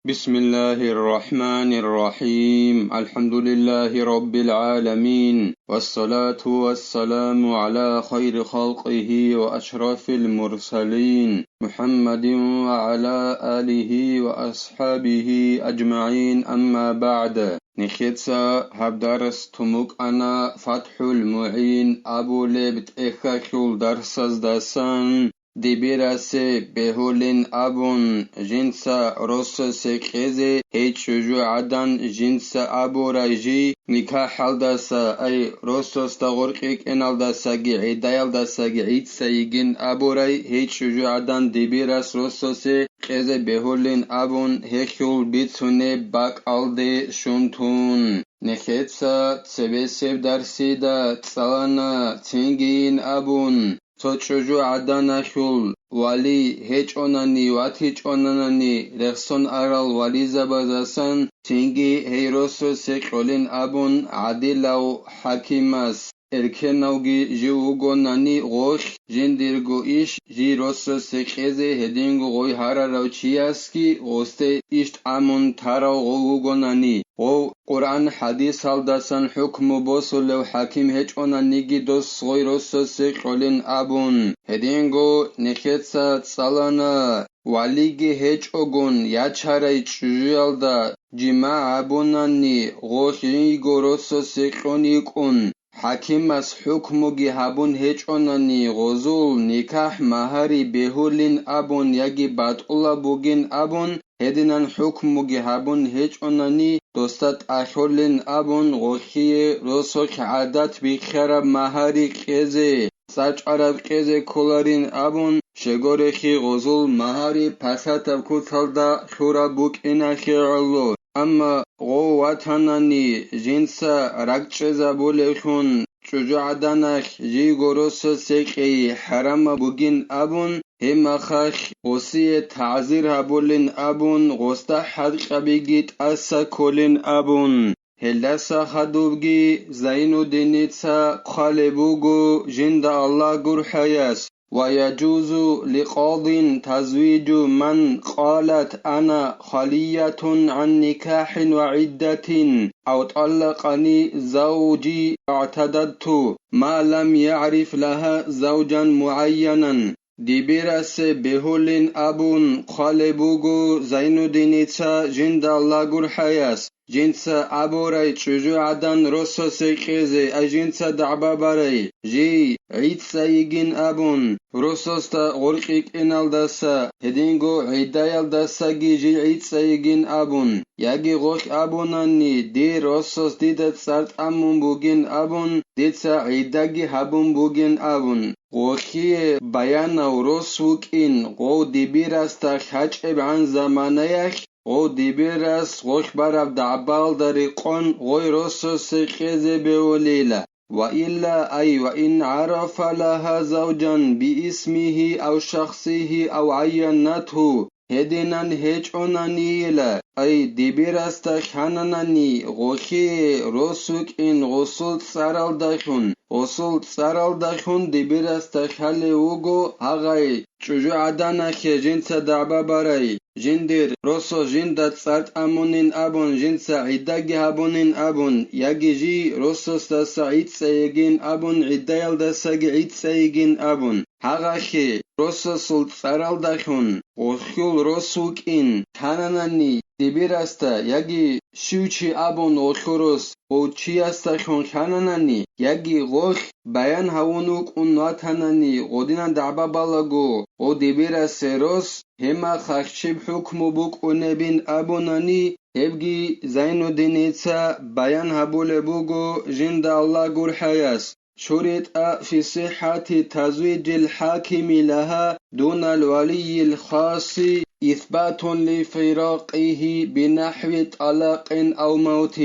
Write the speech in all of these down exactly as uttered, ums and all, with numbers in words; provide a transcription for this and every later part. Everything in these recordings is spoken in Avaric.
بسم الله الرحمن الرحيم. الحمد لله رب العالمين. والصلاة والسلام على خير خلقه وأشرف المرسلين محمد وعلى آله وأصحابه أجمعين. أما بعد. Нехеца гьаб дарс тумукъана ФатхӀул МугӀин абулеб тӀехьалъул дарсаздасан. Дибирасе бегьулин абун, жинца росасе кьезе гьей чӀужугӀадан жинца абурай жий никахӀалдаса, ай, росасда гъоркье кӀиналдасаги гӀидаялдасаги гӀица йигин абурай гьей чӀужугӀадан дибирас росасе кьезе бегьулин абун гьелъул бицунеб бакӀалде щун тун. Нехеца цебесеб дарсида цӀалана цинги ин абун, цо чӀужугӀаданалъул вали гьечӀонани ватичӀонанани рехсон арал вализабазасан цинги гьей росасе кьолин абун гӀадилав хӀакимас, эркенавги жив вугонани гъолъ жиндирго иш жий росасе кьезе гьединго гъой гьарарав чиясги гъосде иш тӀамун тарав гъов вугонани, гъов Къуръан-хӀадисалдасан хӀукму босулев хӀаким гьечӀонаниги дос гъой росасе кьолин абун, гьединго нехеца цӀалана, валиги гьечӀогун ячарай чӀужуялда жимагӀ гьабунани гъолъ жийго росасе кьун йикӀун, хӀакимас хӀукмуги гьабун гьечӀонани гъозул никахӀ магьари бегьулин абун яги батӀулаб бугин абун, гьединан хӀукмуги гьабун гьечӀонани досда тӀалъулин абун гъолъие росулъ гӀадат бихьараб магьари кьезе, цӀачӀараб кьезе кколарин абун, щегорехи гъозул магьари пасатаб куцалда лъураб букӀиналъе гӀоло. Амма гъов ватанани жинца ракӀчӀезабулевлъун чӀужугӀаданалъ жийго росасе кьей хӀарамаб бугин абун, гьебмахалъ гъосие тагӀзир гьабулин абун, гъосда хӀалкьабиги тӀаса кколин абун. Гьелдаса хадубги Зайнуддиница хъвалеб буго жинда Аллагь гурхӀаяс: ويجوز لقاض تزويج من قالت أنا خالية عن نكاح وعدة أو طلقني زوجي واعتددت ما لم يعرف لها زوجا معينا. Дибирасе бегьулин абун хъвалеб буго Зайнуддиница жинда Аллагь гурхӀаяс, жинца абурай чӀужугӀадан росасе кьезе, ай жинца дагӀба барай, жий гӀицӀцӀайигин абун, росасда гъоркье кӀиналдаса, гьединго гӀидаялдасаги жий гӀицӀцӀайигин абун, яги гъолъ абунани, дир росас дида цӀар тӀамун бугин абун, дица гӀидаги гьабун бугин абун. Гъолъие баянав рос вукӀин, гъов дибирасда лъачӀебгӀан заманаялъ, гъов дибирас гъолъ бараб дагӀбаялда рекъон гъой росасе кьезе бегьулила. وإلا أي وإن عرف لها زوجا باسمه أو شخصه أو عينته, гьединан гьечӀонанийила, ай дибирасда лъананани гъолъие рос вукӀин гъосул цӀаралдалъун, гъосул цӀаралдалъун дибирасда лъалев вуго гьагъай чӀужугӀаданалъе жинца дагӀба барай, жиндир росас жинда цӀар тӀамунин абун, жинца гӀидаги гьабунин абун, яги жий росасдаса гӀицӀцӀайигин абун, гӀидаялдасаги гӀицӀцӀайигин абун. Гьагъалъе росасул цӀаралдалъун гъолъул рос вукӀин лъананани дибирасда, яги щив чи абун гъолъул рос гъов чиясдалъун лъананани, яги гъолъ баян гьавун вукӀун ватанани гъодинан дагӀба балаго, гъов дибирасе рос гьебмахалъ щиб хӀукму букӀунебин абунани, гьебги Зайнуддиница баян гьабулеб буго жинда Аллагь гурхӀаяс. شرط في صحة تزويج الحاكم لها دون الولي الخاص إثبات لفراقه بنحو طلاق أو موت.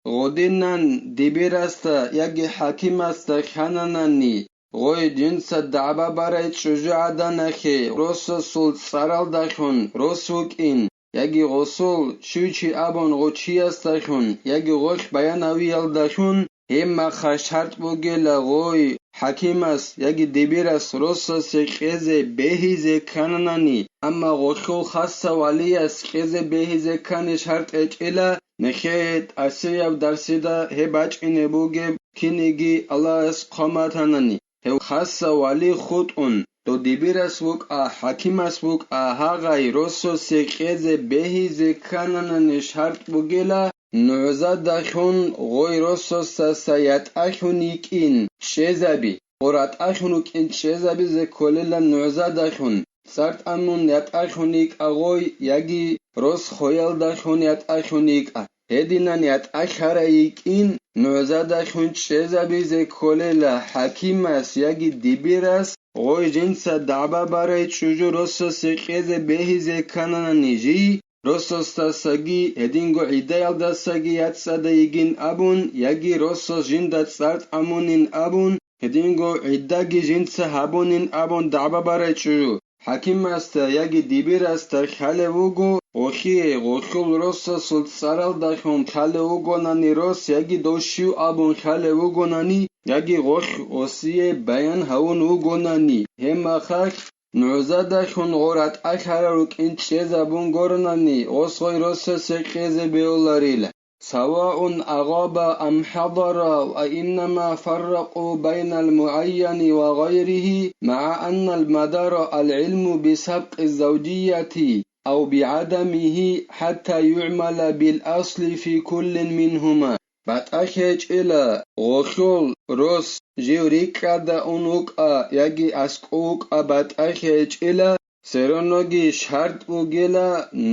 Гъодинан дибирасда яги хӀакимасда лъананани, гъой жинца дагӀба барай чӀужугӀаданалъе росасул цӀаралдалъун рос вукӀин, яги гъосул щив чи абун гъов чиясдалъун, яги гъолъ баян гьавиялдалъун, гьебмахалъ шартӀ бугила гъой хӀакимас яги дибирас росасе кьезе бегьизе ккананани, амма гъолъул хасса валияс кьезе бегьизе ккани шартӀ гьечӀила, нехее тӀасияб дарсида гьеб бачӀине бугеб киниги Аллагьас хъван батанани. Гьев хасса вали хутӀун, дов дибирас вукӀа, хӀакимас вукӀа, гьагъай росасе кьезе бегьизе ккананани шартӀ бугила, нугӀзадахун гъой росасдаса ятӀахьун йикӀин чӀезаби, гъо ратӀахьун рукӀин чӀезабизе кколила нугӀзадахун, цӀар тӀамун ятӀахьун йикӀа гъой яги рос хвеялдахун ятӀахьун йикӀа. Гьединан ятӀахьарай йикӀин нугӀзадахьун чӀезабизе кколела хӀакимас яги дибирас гъой жинца дагӀба барай чӀужу росасе кьезе бегьизе ккананани жий, росасдасаги гьединго гӀиддаялдасаги яцӀцӀадай йигин абун, яги росас жинда цӀар тӀамунин абун, гьединго гӀиддаги жинца гьабунин абун дагӀба барай чӀужу. ХӀакимасда яги дибирасда хъалев вуго, гъолъие гъолъул росасул цӀаралдахун хъалев вугонани рос яги дов щив абун хъалев вугонани, яги гъолъ осие баян гьавун вугонани, гьеб мехалъ нугӀзадахун гъо ратӀалъарал рукӀин чӀезабун гуронани, гъос гъой росасе кьезе бегьуларила. سواء أغاب أم حضر، وإنما فرقوا بين المعين وغيره، مع أن المدار العلم بسبق الزوجية أو بعدمه حتى يعمل بالأصل في كل منهما. БатӀахъ гьечӀила гъолъул рос жив рикӀкӀада ун вукӀа яги аскӀов вукӀа, батӀахъ гьечӀила, Сероноги шартӀ бугила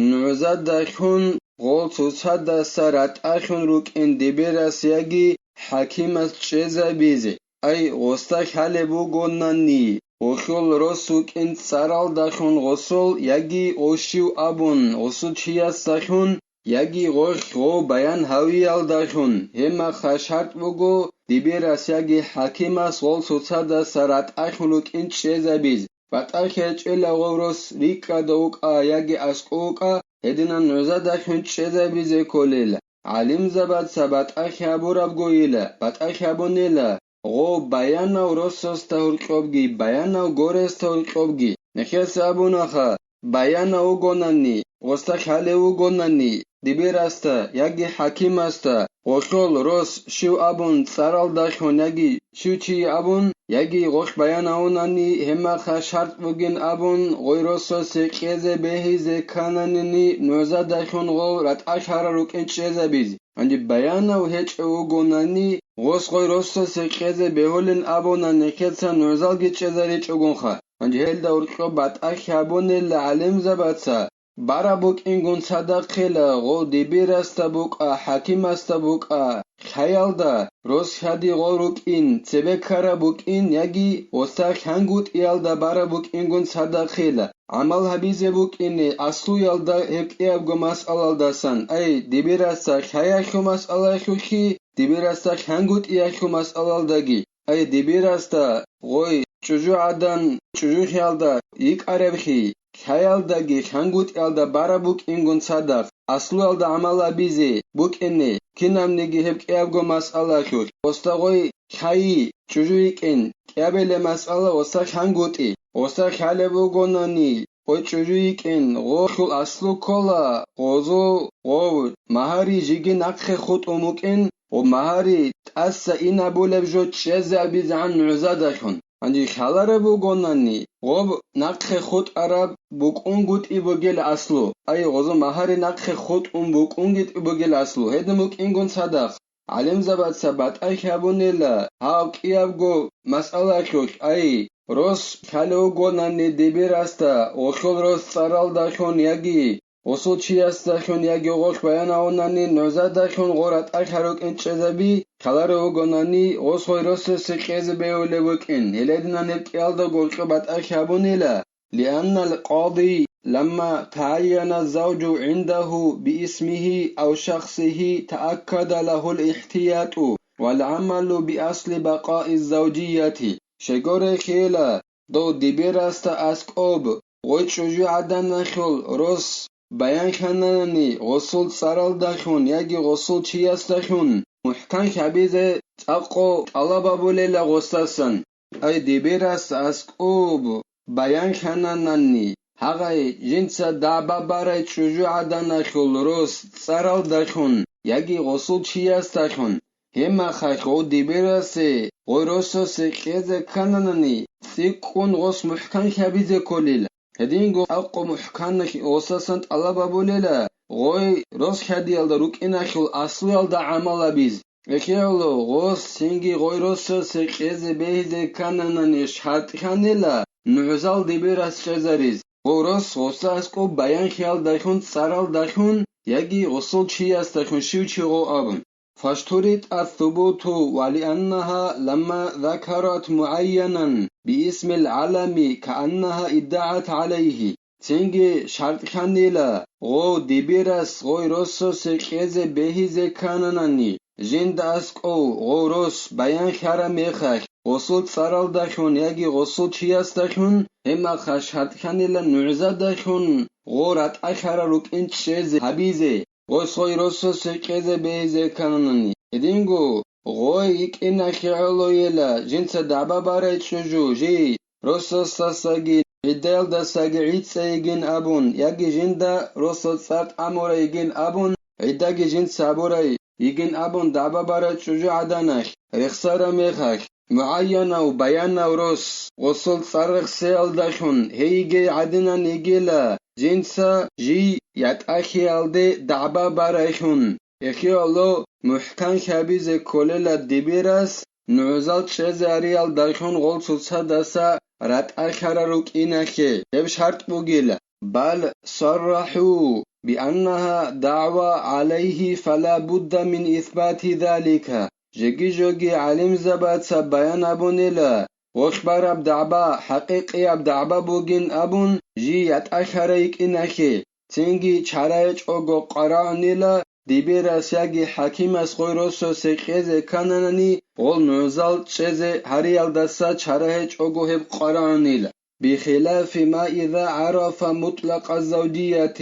нугӀзадахун гъол цоцадаса ратӀахун рукӀин дибирас яги хӀакимас чӀезабизе. Ай, гъосда хъалеб бугонани, гъолъул рос вукӀин цӀаралдахун гъосул яги гъощив абун гъосул чиясдахун, яги гъолъ гъов баян гьавиялдалъун, гьеб мехалъ шартӀ буго дибирас яги хӀакимас гъол цоцадаса ратӀахун рукӀин чӀезабиз, батӀахъ гьечӀила гъов рос рикӀкӀада вукӀа яги аскӀов вукӀа, гьединан нугӀзадалъун чӀезабизе кколел. ГӀалимзабаца батӀахъ гьабурабгойила, батӀахъ гьабунела, гъов баянав росасда гьоркьобги, баянав горесда гьоркьобги. Нехеца абунаха, баянав вугонани, гъосда хъалев вугонани, дибирасда яги хӀакимасда, гъолъул рос щив абун цӀаралдалъун яги щив чи абун, яги гъолъ баян гьавунани, гьеб мехалъ шартӀ бугин абун, гъой росасе кьезе бегьизе ккананини, нугӀзадалъун гъов ратӀалъарал рукӀин чӀезабизе. Гьанже баянав гьечӀев вугонани, гъос гъой росасе кьезе бегьулин абуна, нехеца нугӀзалги чӀезаричӀогонха. Гьанже гьелда гьоркьоб батӀахъ гьабунела гӀалимзабаца, бараб букӀингун цадахъила, гъов дибирасда букӀа, хӀакимасда букӀа, хъаялда, рос хьади гъов рукӀин, цебе ккараб букӀин яги гъосда хъангутӀиялда бараб букӀингун цадахъила. ГӀамал гьабизе букӀине аслуялда гьеб кӀиябго масъалалдасан, ай, дибирасда хъаялъул масъалалъулъги, дибирасда хъангутӀиялъул масъалалдаги, ай, дибирасда гъой чӀужугӀадан чӀужуялда йикӀареблъи, хъаялдаги хъангутӀиялда бараб букӀингун цадахъ, аслуялда гӀамал гьабизе букӀине, кинабниги гьеб кӀиябго масъалалъулъ, гъосда гъой хъайи, чӀужу йикӀин, кӀиабилеб масъала гъосда хъангутӀи, гъосда хъалеб бугонани, гъой чӀужу йикӀин, гъолъул аслу ккола, гъозул гъов магьари жеги нахъе хутӀун букӀин, гъо магьари тӀаса инабулеб жо чӀезе абизегӀан нугӀзадалъун. Гьанже хъалареб бугонани, гъоб нахъе хутӀараб букӀунгутӀи бугел аслу, ай, гъозул магьари нахъе хутӀун букӀунгутӀи бугел аслу, гьедин букӀингун цадахъ. ГӀалимзабаца батӀахъ гьабунела гьав кӀиябго масъалалъулъ, ай, рос хъалев вугонани дибирасда, гъолъул рос цӀаралдалъун яги гъосул чиясдалъун яги гъолъ баян гьавунани, нугӀзадалъун гъо ратӀалъарал рукӀин чӀезаби, хъаларев вугонани, гъос гъой росасе кьезе бегьулеб букӀин, гьелединан гьеб кӀиялда гьоркьоб батӀахъ гьабунела. لأن القاضي لما تعين الزوج عنده باسمه أو شخصه تأكد له الاحتياط والعمل بأصل بقاء الزوجية. Щайгурелъила, дов дибирасда аскӀоб, гъой чӀужугӀаданалъул рос баян хананани, гъосул цӀаралдалъун яги гъосул чиясдалъун мухӀкан хӀабизе цӀакъго тӀалаб гьабулела гъосдасан. Ай дибирас аскӀоб баянлъананани, гьагъай жинца дагӀба барай чӀужугӀаданалъул рос цӀаралдалъун яги гъосул чиясдалъун, гьебмахалъ гъов дибирасе гъой росасе кьезе ккананани, цӀикӀкӀун гъос мухӀканлъабизе кколила. Гьединго акъу мухӀканлъи гъосасан тӀалаб гьабулела, гъой рос хьадиялда рукӀиналъул аслуялда гӀамал гьабиз. Эхиялъо гъос цинги гъой росасе кьезе бегьизе ккананани шартӀ хьанила нугӀзал дибирас чӀезариз, гъов рос гъоса аскӀоб баянлъиялдалъун цӀаралдалъун яги гъосул чиясдалъун щив чи гъов абун. فاشترط الثبوت ولأنها لما ذكرت معينا باسم العلم كأنها ادعت عليه. Цинги шартӀ хьанила, гъов дибирас гъой росасе кьезе бегьизе ккананани, жинда аскӀов гъов рос баянлъараб мехалъ, гъосул цӀаралдалъун яги гъосул чиясдалъун, гьебмахалъ шартӀ хьанила нугӀзадалъун гъов ратӀалъарал рукӀин чӀезе гьабизе, гъос гъой росасе кьезе бегьизе ккананани. Гьединго гъой йикӀинахье гӀолойила жинца дагӀба барай чӀужу жий росасдасаги гӀиддаялдасаги гӀицӀцӀей йигин абун, яги жинда росас цӀар тӀамурай йигин абун, гӀиддаги жинца гьабурай йигин абун дагӀба барай чӀужугӀаданалъ рехсараб мехалъ, мугӀайянав баянав рос гъосул цӀар рехсеялдалъун гьей йигей гӀадинан йигила жинца жий ятӀахьиялде дагӀба барайлъун. Эхиялъо мухӀканлъабизе кколела дибирас нугӀзал чӀезе ариялдалъун гъол цоцадаса ратӀалъарал рукӀиналъе, гьеб шартӀ бугила. بل صرحوا بأنها دعوى عليه فلا بد من إثبات ذلك. Жеги-жоги гӀалимзабаца баян абунила, гъолъ бараб дагӀба хӀакъикъияб дагӀба бугин абун жий ятӀахьарай йикӀиналъе, цинги чара гьечӀого къварагӀунила дибирас яги хӀакимас гъой росасе кьезе ккананани, гъол нугӀзал чӀезе гьариялдаса чара гьечӀого гьеб къварагӀунила. بخلاف ما إذا عرف مطلق الزوجية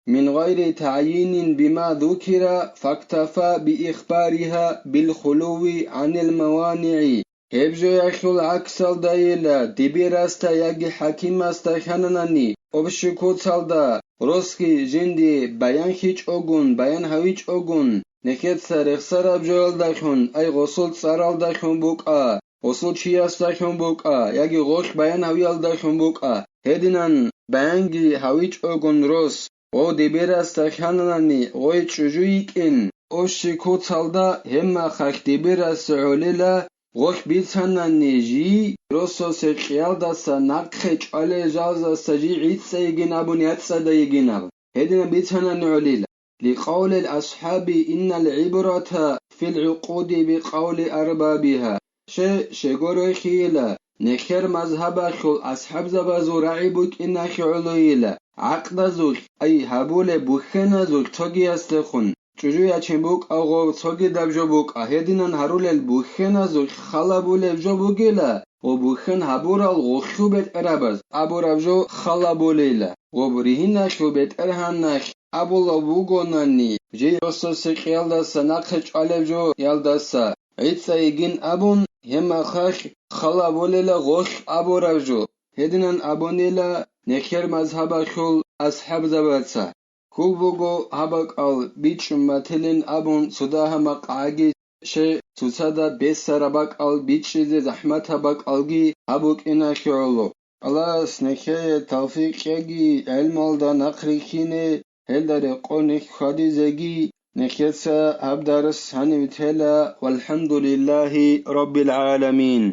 من غير تعيين بما ذكر فاكتفى بإخبارها بالخلو عن الموانع. Гьеб жоялъул гӀаксалдайила дибирасда яги хӀакимасда хьананани, общий куцалда росги жинди баянлъичӀогун, баян гьавичӀогун, нехеца рехсараб жоялдалъун, ай гъосул цӀаралдалъун букӀа, гъосул чиясдалъун букӀа, яги гъолъ баян гьавиялдалъун букӀа, гьединан баянги гьавичӀогун рос, гъов дибирасда хьананани гъой чӀужу йикӀин, общий куцалда гьебмахалъ дибирас гӀолила, гъолъ бицанани жий росасе кьиялдаса нахъе чӀвалел жалаздаса жий гӀицӀцӀей йигин абун яцӀцӀадай йигин абун. Гьединан бицанани гӀолила. لقول الأصحاب إن العبرة في العقود بقول أربابها. Ще, щего ройхийила, нехер мазгьабалъул асхӀабзабазул рагӀи букӀиналъе гӀолойила, гӀакъдазулъ, ай гьабулеб бухьеназулъ цогиясдехун, чӀужу ячин букӀа гъов цогидаб жо букӀа, гьединан гьарулел бухьеназулъ халабулеб жо бугила, гъо бухьен гьабурал гъолъул бетӀерабаз абураб жо халабулейила, гъо ригьиналъул бетӀергьаналъ абулаб бугонани, жий росасе кьиялдаса нахъе чӀвалеб жоялдаса, гӀицӀцӀей йигин абун, гьебмахалъ халабулела гъолъ абураб жо, гьединан абунила нехер мазгьабалъул асхӀабзабаца. Хьул буго гьаб бакӀал бичӀчӀун батилин абун цо дагьаб макъгӀаги, ще, цоцазда бесараб бакӀал бичӀчӀизе захӀматаб бакӀалги гьаб букӀиналъе гӀоло. Аллагьас нехее тавфикъ кьеги, гӀелмалда нахърихьине, гьелда рекъон нехь хьвадизеги, нехеца гьаб дарс гьанив тела, валхӀамдулиллагьи раббил гӀаламин.